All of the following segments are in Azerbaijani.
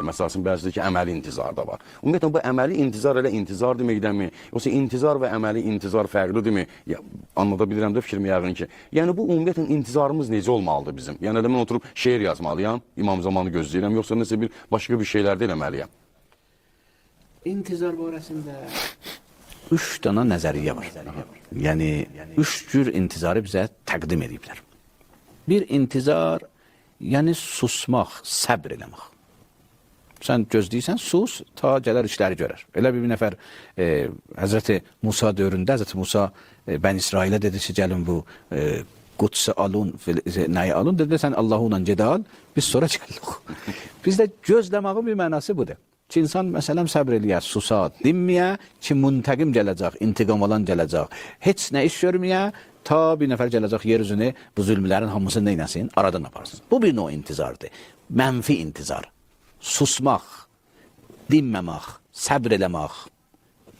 Məsəl üçün bəzi ki, əməli intizar da var. Ümumiyyətlə bu əməli intizar elə intizar deməkdənmi? Yoxsa intizar və əməli intizar fərqlidirmi? Ya, anlada bilirəm də fikrimi yəqin ki. Yəni bu ümumiyyətlə intizarımız necə olmalıdır bizim? Yəni elə mən oturub şeir yazmalıyam, İmam zamanı gözləyirəm, yoxsa nəsə bir başqa bir şeylər də eləməliyəm? İntizar barəsində üç dana nəzəriyyə var. Yəni üç cür intizarı bizə təqdim ediblər. Bir intizar, yəni susmaq, səbr eləmək. Sən gözləyirsən, sus, ta gələr işləri görər. Elə bir nəfər Həzrəti Musa dövründə Həzrəti Musa Bəni İsrailə dedi ki, gəlin bu Qudsi alın, nəyi alın? Dedi, sən Allahunla gedal, biz sonra gəlirik. Bizdə gözləməyin bir mənası budur. Ki, insan məsələn səbr eləyə, susa, dinməyə ki, müntəqim gələcək, intiqam alan gələcək. Heç nə iş görməyə, ta bir nəfər gələcək yer üzünü bu zülmlərin hamısını nə eləsin? Aradan aparsın. Bu bir növ intizardır. Mənfi intizar. Susmaq, dinməmək, səbr eləmək.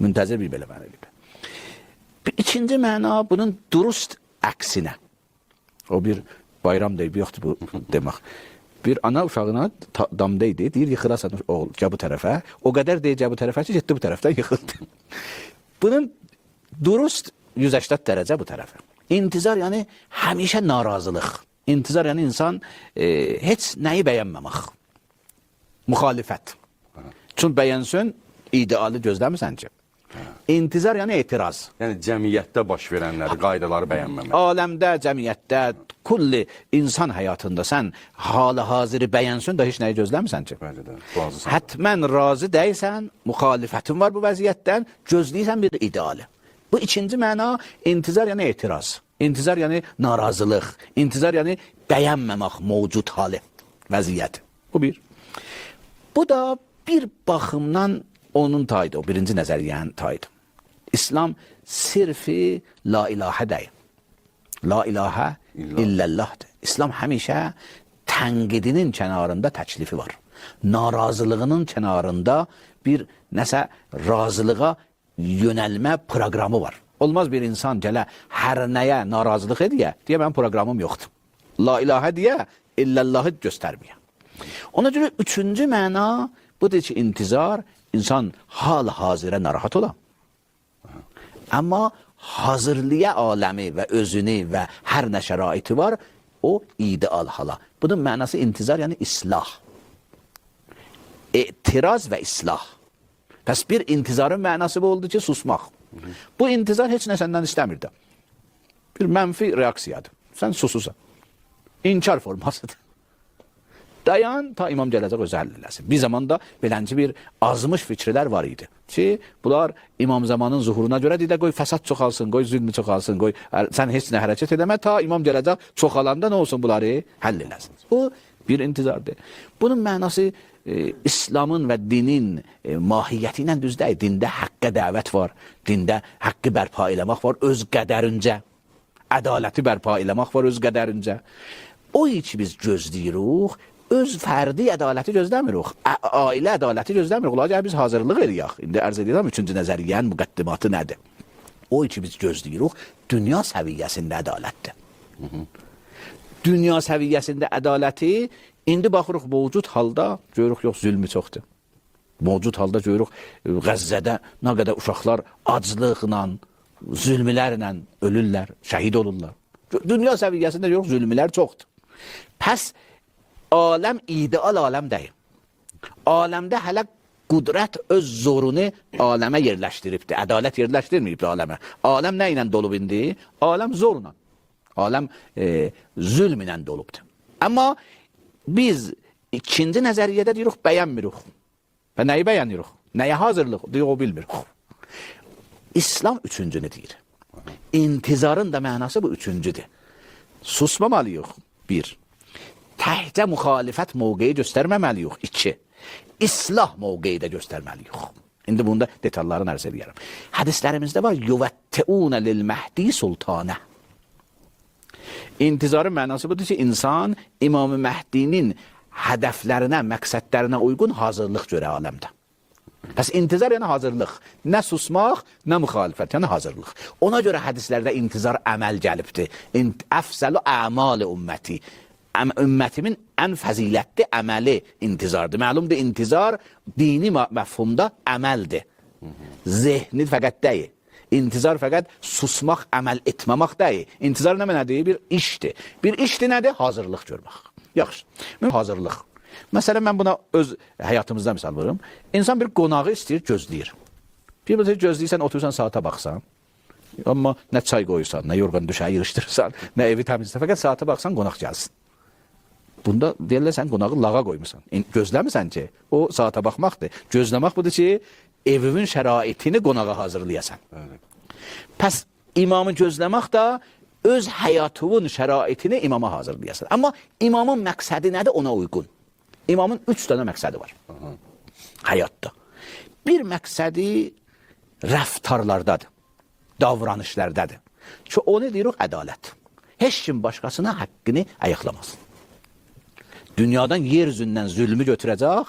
Müntəzir bir belə məna eləyib. Bir ikinci məna bunun durust əksinə. O bir bayram deyib, yoxdur bu demək. Bir ana uşağına damda idi, deyir yıxılasan oğul, gəl bu tərəfə. O qədər deyir gəl bu tərəfə ki, getdi bu tərəfdən yıxıldı. Bunun durust 180 dərəcə bu tərəfə. İntizar yəni həmişə narazılıq. İntizar yəni insan heç nəyi bəyənməmək. Müxalifət. Çünki bəyənsin, idealı gözləmirsən ki. İntizar yəni etiraz. Yəni cəmiyyətdə baş verənləri, qaydaları bəyənməmək. Aləmdə, cəmiyyətdə, kulli insan həyatında sən halı hazırı bəyənsin də heç nəyi gözləmirsən ki. Bəli də, razısan. Hətmən razı deyilsən, müxalifətin var bu vəziyyətdən, gözləyirsən bir idealı. Bu ikinci məna intizar yəni etiraz. İntizar yəni narazılıq. İntizar yəni bəyənməmək mövcud halı, vəziyyəti. Bu bir. Bu da bir baxımdan onun tayıdır, o birinci nəzəriyyənin tayıdır. İslam sirfi la ilahə deyil. La ilahə illallahdır. İslam həmişə tənqidinin kənarında təklifi var. Narazılığının kənarında bir nəsə razılığa yönəlmə proqramı var. Olmaz bir insan gələ hər nəyə narazılıq ediyə, deyə mənim proqramım yoxdur. La ilahə deyə, illallahı göstərməyə. Ona görə üçüncü məna budur ki, intizar insan hal-hazıra narahat ola. Amma hazırlıya aləmi və özünü və hər nə şəraiti var, o ideal hala. Bunun mənası intizar, yəni islah. Etiraz və islah. Pəs bir intizarın mənası bu oldu ki, susmaq. Bu intizar heç nə səndən istəmirdi. Bir mənfi reaksiyadır. Sən sususan. İnkar formasıdır. Dayan ta imam gələcək özü həll eləsin. Bir zamanda beləncə bir azmış fikirlər var idi ki, bunlar imam zamanın zuhuruna görə deyir də qoy fəsad çoxalsın, qoy zülmü çoxalsın, qoy sən heç nə hərəkət eləmə ta imam gələcək çoxalanda nə olsun bunları həll eləsin. Bu bir intizardır. Bunun mənası İslamın və dinin mahiyyəti ilə düz deyil. Dində həqqə dəvət var, dində haqqı bərpa eləmək var öz qədərincə. Ədaləti bərpa eləmək var öz qədərincə. O ki biz gözləyirik, öz fərdi ədaləti gözləmirik. Ailə ədaləti gözləmirik. Lakin biz hazırlıq eləyək. İndi ərz edirəm üçüncü nəzəriyyənin müqəddimatı nədir? O ki biz gözləyirik, dünya səviyyəsində ədalətdir. Dünya səviyyəsində ədaləti indi baxırıq mövcud halda görürük yox zülmü çoxdur. Mövcud halda görürük Qəzzədə nə qədər uşaqlar aclıqla, zülmlərlə ölürlər, şəhid olurlar. Dünya səviyyəsində görürük zülmlər çoxdur. Pəs aləm ideal aləm deyil. Aləmdə hələ qudrət öz zorunu aləmə yerləşdiribdir. Ədalət yerləşdirməyibdir aləmə. Aləm nə ilə dolub indi? Aləm zorla. Aləm zülm ilə dolubdur. Amma biz ikinci nəzəriyyədə deyirik bəyənmirik. Və nəyi bəyənirik? Nəyə hazırlıq? Deyirik o bilmirik. İslam üçüncünü deyir. İntizarın da mənası bu üçüncüdür. Susmamalıyıq. Bir. Təhcə müxalifət mövqeyi göstərməməliyik. İki. İslah mövqeyi də göstərməliyik. İndi bunda detallarını ərz edərəm. Hədislərimizdə var yuvetteunə lil Məhdi sultanə. İntizarın mənası budur ki, insan İmam Məhdinin hədəflərinə, məqsədlərinə uyğun hazırlıq görə aləmdə. Pəs intizar yəni hazırlıq. Nə susmaq, nə müxalifət, yəni hazırlıq. Ona görə hədislərdə intizar əməl gəlibdir. Əfsəlu əmal ümməti. Ümmətimin ən fəzilətli əməli intizardır. Məlumdur, intizar dini məfhumda əməldir. Zehni fəqət deyil. İntizar fəqət susmaq, əməl etməmək deyil. İntizar nə mənadır? Bir işdir. Bir işdir nədir? Hazırlıq görmək. Yaxşı. Hazırlıq. Məsələn, mən buna öz həyatımızda misal vururum. İnsan bir qonağı istəyir, gözləyir. Bir bir gözləyirsən, oturursan, saata baxsan. Amma nə çay qoyursan, nə yorğan döşəyi yığışdırırsan, nə evi təmizləyirsən. Fəqət saata baxsan, qonaq gəlsin. Bunda deyirlər sən qonağı lağa qoymusan. Gözləmirsən ki, o saata baxmaqdır. Gözləmək budur ki, evinin şəraitini qonağa hazırlayasan. Bəli. Pəs imamı gözləmək də öz həyatının şəraitini imama hazırlayasan. Amma imamın məqsədi nədir ona uyğun? İmamın 3 dənə məqsədi var. Aha. Həyatda. Bir məqsədi rəftarlardadır, davranışlardadır. Ki onu deyirik ədalət. Heç kim başqasına haqqını ayıqlamasın. Dünyadan yer üzündən zülmü götürəcək,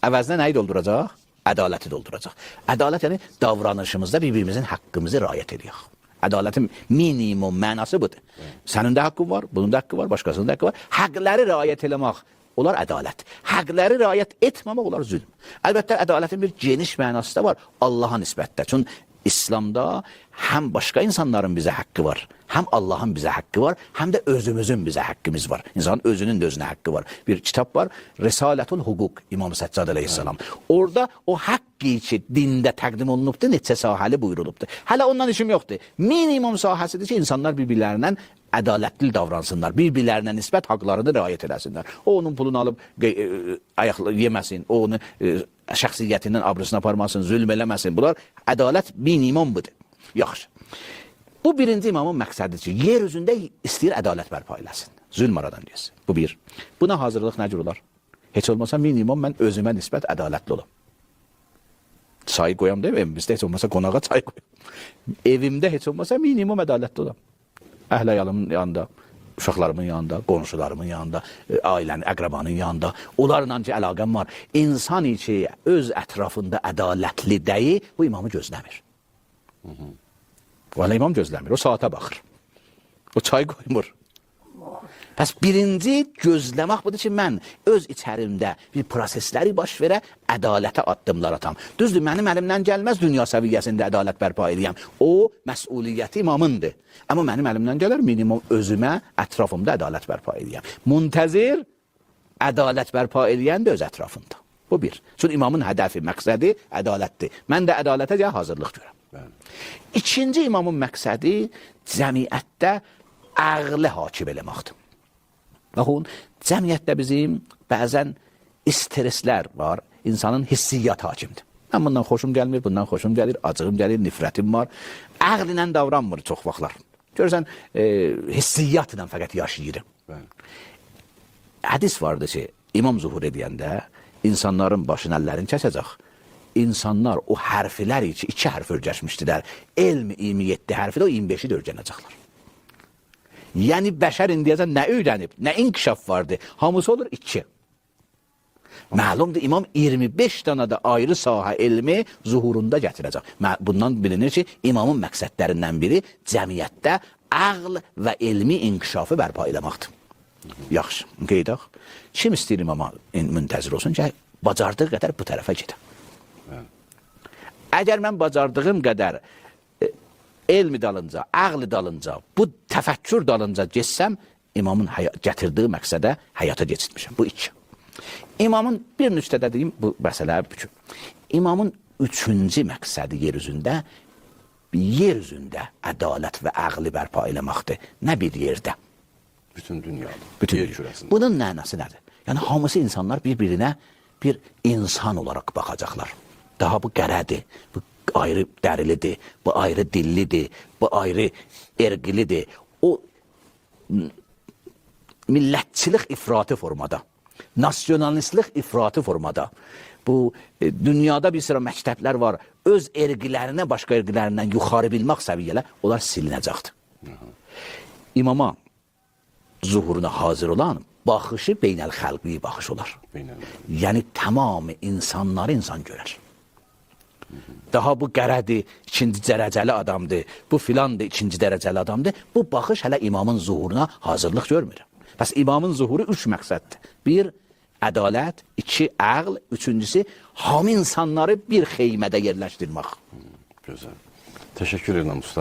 əvəzinə nəyi dolduracaq? Ədaləti dolduracaq. Ədalət yəni davranışımızda bir-birimizin haqqımızı riayət edirik. Ədalətin minimum mənası budur. Sənin də haqqın var, bunun da haqqı var, başqasının da haqqı var. Haqqları riayət eləmək olar ədalət. Haqqları riayət etməmək olar zülm. Əlbəttə ədalətin bir geniş mənası da var Allaha nisbətdə. Çünki İslamda həm başqa insanların bizə haqqı var, həm Allahın bizə haqqı var, həm də özümüzün bizə haqqımız var. İnsanın özünün də özünə haqqı var. Bir kitab var, Risaletul Hüquq, İmam Səccad əleyhissalam. Orada o haqqı ki dində təqdim olunubdur, neçə sahəli buyurulubdur. Hələ ondan işim yoxdur. Minimum sahəsidir ki, insanlar bir-birlərindən ədalətli davransınlar, bir-birlərinə nisbət haqlarını riayət eləsinlər. O onun pulunu alıb ayaqla yeməsin, o onu şəxsiyyətindən abrısına aparmasın, zülm eləməsin. Bunlar ədalət minimum budur. Yaxşı. Bu birinci imamın məqsədidir ki, yer üzündə istəyir ədalət bərpa eləsin. Zülm aradan getsin. Bu bir. Buna hazırlıq nə cür olar? Heç olmasa minimum mən özümə nisbət ədalətli olam. Çay qoyam deyim, evimizdə heç olmasa qonağa çay qoyam. Evimdə heç olmasa minimum ədalətli olam. Əhl əyalımın yanında, uşaqlarımın yanında, qonşularımın yanında, ailənin, əqrabanın yanında, onlarla ki əlaqəm var. İnsan ki öz ətrafında ədalətli deyil, bu imamı gözləmir. Vallahi imam gözləmir, o saata baxır. O çay qoymur. Pəs birinci gözləmək budur ki, mən öz içərimdə bir prosesləri baş verə, ədalətə addımlar atam. Düzdür, mənim əlimdən gəlməz dünya səviyyəsində ədalət bərpa eləyəm. O, məsuliyyəti imamındır. Amma mənim əlimdən gələr minimum özümə, ətrafımda ədalət bərpa eləyəm. Muntəzir ədalət bərpa eləyən də öz ətrafında. Bu bir. Çünki imamın hədəfi, məqsədi ədalətdir. Mən də ədalətə gəl hazırlıq görəm. Bəli. İkinci imamın məqsədi cəmiyyətdə ağlı hakim eləməkdir. Baxın, cəmiyyətdə bizim bəzən streslər var, insanın hissiyyatı hakimdir. Mən bundan xoşum gəlmir, bundan xoşum gəlir, acığım gəlir, nifrətim var. Ağlı davranmır çox vaxtlar. Görürsən, hissiyyatla fəqət yaşayır. Bəli. Hədis vardı ki, İmam zuhur edəndə insanların başını əllərini kəsəcək. İnsanlar o hərflər ki, 2 hərf öyrəşmişdilər. Elm 27 hərfi də o 25-i də öyrənəcəklər. Yəni bəşər indiyəcən nə öyrənib, nə inkişaf vardı. Hamısı olur 2. Məlumdur, imam 25 dənə də ayrı sahə elmi zuhurunda gətirəcək. Bundan bilinir ki, imamın məqsədlərindən biri cəmiyyətdə ağl və elmi inkişafı bərpa eləməkdir. Yaxşı, qeyd edək. Kim istəyir imama müntəzir olsun ki, bacardığı qədər bu tərəfə gedə. Əgər mən bacardığım qədər elmi dalınca, ağlı dalınca, bu təfəkkür dalınca getsəm, imamın gətirdiyi məqsədə həyata keçirtmişəm. Bu iki. İmamın bir nüktədə deyim, bu məsələ bütün. İmamın üçüncü məqsədi yer üzündə, yer üzündə ədalət və ağlı bərpa eləməkdir. Nə bir yerdə. Bütün dünyada. Bütün yer dünya. kürəsində. Bunun mənası nədir? Yəni hamısı insanlar bir-birinə bir insan olaraq baxacaqlar. Daha bu qərədir, bu ayrı dərilidir, bu ayrı dillidir, bu ayrı erqilidir. O millətçilik ifratı formada, nasionalistlik ifratı formada. Bu dünyada bir sıra məktəblər var. Öz erqilərinə başqa erqilərindən yuxarı bilmək səviyyələr, onlar silinəcəkdir. İmama zuhuruna hazır olan baxışı beynəlxalqi baxış olar. Beynəlxalqi. Yəni tamamı insanları insan görər. Daha bu qərədir, ikinci dərəcəli adamdır, bu filandır, ikinci dərəcəli adamdır. Bu baxış hələ imamın zuhuruna hazırlıq görmür. Bəs imamın zuhuru üç məqsəddir. Bir, ədalət, iki, əql, üçüncüsü, hamı insanları bir xeymədə yerləşdirmək. Gözəl. Təşəkkür edirəm usta.